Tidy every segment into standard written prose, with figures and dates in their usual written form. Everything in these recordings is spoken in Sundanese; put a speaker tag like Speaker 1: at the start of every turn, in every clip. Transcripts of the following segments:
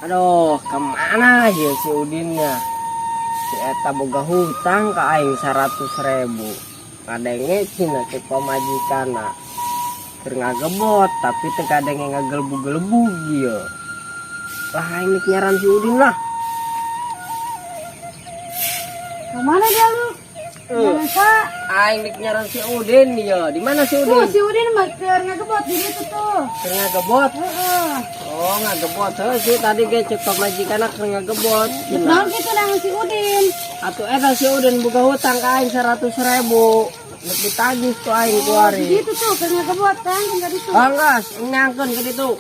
Speaker 1: Aduh, kemana ya si Udinnya? Si eta boga hutang ka aing 100 ribu. Ngadenge cina cek pamajikanna keur ngagebot, tapi teu kadenge ngagelbug-gelbug ieu. Lah, aing nik nyaran si Udin lah.
Speaker 2: Kemana dia lu?
Speaker 1: Eh.
Speaker 2: Jangan sa.
Speaker 1: Aing nik nyaran si Udin ieu. Di mana si
Speaker 2: Tuh
Speaker 1: Udin?
Speaker 2: si Udin mah keur ngagebot di situ tuh.
Speaker 1: Keur ngagebot.
Speaker 2: Heeh.
Speaker 1: Oh, ngagebot heuh sih tadi ge cek pamajikanna keur ngagebot. Cina.
Speaker 2: Naon kitu nang si Udin?
Speaker 1: Atuh eta si Udin boga hutang ka aing 100 ribu. Nek ditagih tuh aing
Speaker 2: Di
Speaker 1: kuari.
Speaker 2: situ tuh keur ngagebot kan enggak ditu.
Speaker 1: Anggas, nyangkeun ke ditu.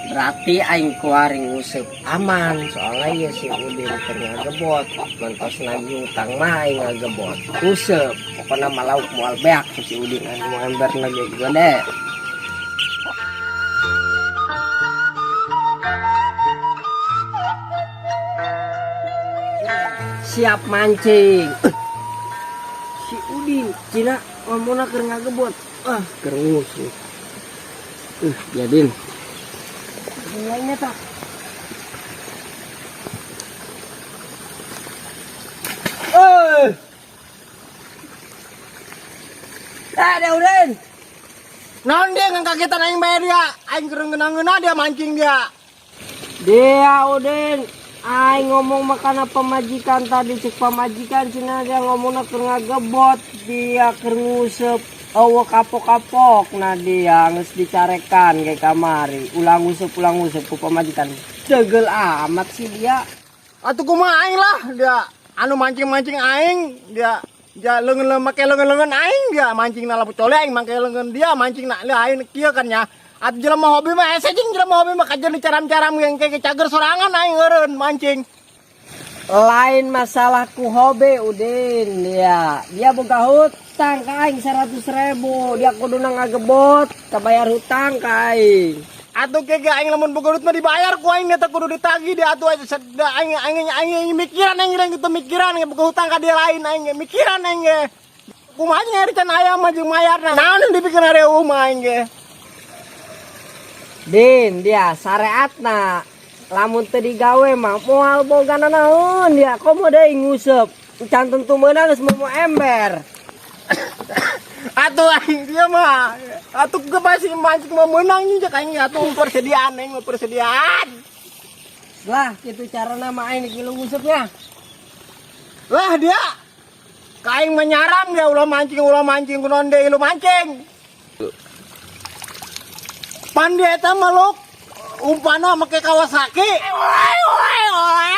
Speaker 1: Berarti aing kuari nguseup aman, soalnya ya si Udin keur ngagebot. Mentos nagih hutang mah aing ngagebot. Useup, pokoknya mah lauk moal beak ku si Udin, aing mau ember lagi gede. Siap mancing. Si Udin, cina ngomongna keur ngagebot. Ah, keur nguseup. Ya Din. Lainnya tak. Eh. Eh, dia Udin.
Speaker 3: Naon dia ngangkagetan aing bae dia? Aing keur ngeunah-ngeunah dia mancing dia.
Speaker 1: Dia Udin. Aing ngomong makana pamajikan tadi, cek pamajikan cina dia ngomongna keur ngagebot, dia keur nguseup, euweuh kapok-kapok. Nah, dia geus dicarekan ke kamari, ulang nguseup, ulang nguseup ku pamajikan, degel amat sih dia.
Speaker 3: Atuh kumaha aing lah dia anu mancing-mancing aing dia, dia leungeun make leungeun-leungeun aing dia mancing na lapu cole aing make leungeun dia mancing na lah aing kieu kan nya. Atuh jelema hobi mah hese jeung jelema hobi mah kajeun dicaram-caram yang kayak cager sorangan aing eureun mancing.
Speaker 1: Lain masalah ku hobi, Udin, dia dia boga hutang ka aing 100 ribu, dia kudu ngagebot kabayar hutang ka aing.
Speaker 3: Atuh ke ge aing lamun boga duit mah dibayar ku aing, eta kudu ditagih dia atuh aja aing aing aing aing mikiran aing aing gitu mikiran boga hutang ka dia lain aing ge mikiran aing ge. Kumaha nyari can aya mah jeung mayarna. Naon yang dipikir are mah aing ge.
Speaker 1: Din, dia syariatna lamun teu digawe mah moal boga nanaon dia, komo deui nguseup can tentu meunang geus momo ember.
Speaker 3: Atuh aing dia mah atuh ge pasti mancing mah meunang jeung aing atuh persediaan aing mah persediaan.
Speaker 1: Lah, kitu carana mah aing ngilu nguseupnya.
Speaker 3: Lah dia ka aing menyaram dia ulah mancing, ulah mancing, kunaon deui lu mancing. Pan dia eta mah luk umpana make Kawasaki. Oleh oleh oleh.